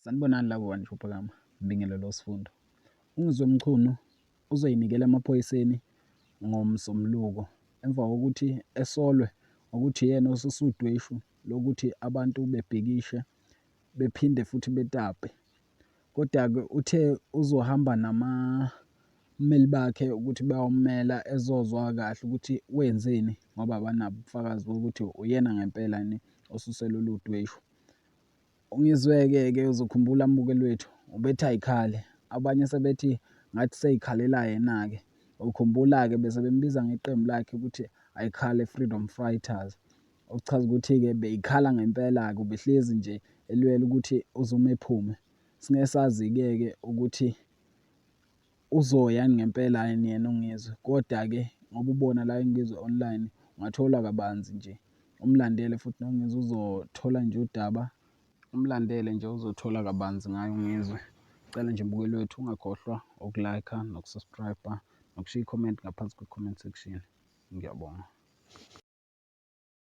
Sanibonani labo bantu phakama, ngibingelele uSifundo. UNgizwe Mchunu uzoyinikela emaphoyiseni ngoMsombuluko emva kokuthi esolwe ngokuthi uyena osuse udweshu lokuthi abantu bebhikishe bephinde futhi betape. Koda-ke uthe uzohamba namameli bakhe ukuthi bayomela ezozwa kahle ukuthi wenzeni ngoba abanabo ubufakazi bokuthi uyena ngempela yini osuse lolu dweshu. Ungizwe-ke ke uzokhumbula mbukeli wethu, ubethi ayikhale, abanye sebethi ngathi seyikhalela yena-ke. Ukhumbula-ke bese bembiza ngeqembu lakhe ukuthi Ayikhale Freedom Fighters. Okuchaza ukuthi-ke beyikhala ngempela-ke, ubehlezi nje elwela ukuthi uZuma ephume. Singeke sazi-ke ke ukuthi uzoya yini ngempela yini yena uNgizwe, koda-ke ngoba ubona la eNgizwe Online ungathola kabanzi nje. Umlandele futhi noNgizwe uzothola nje udaba, umlandele nje uzothola kabanzi ngaye uNgizwe. Cela nje mbukeli wethu ungakhohlwa uku-like-a noku-subscribe-a nokushiya i-comment ngaphansi kwe-comment section. Ngiyabonga.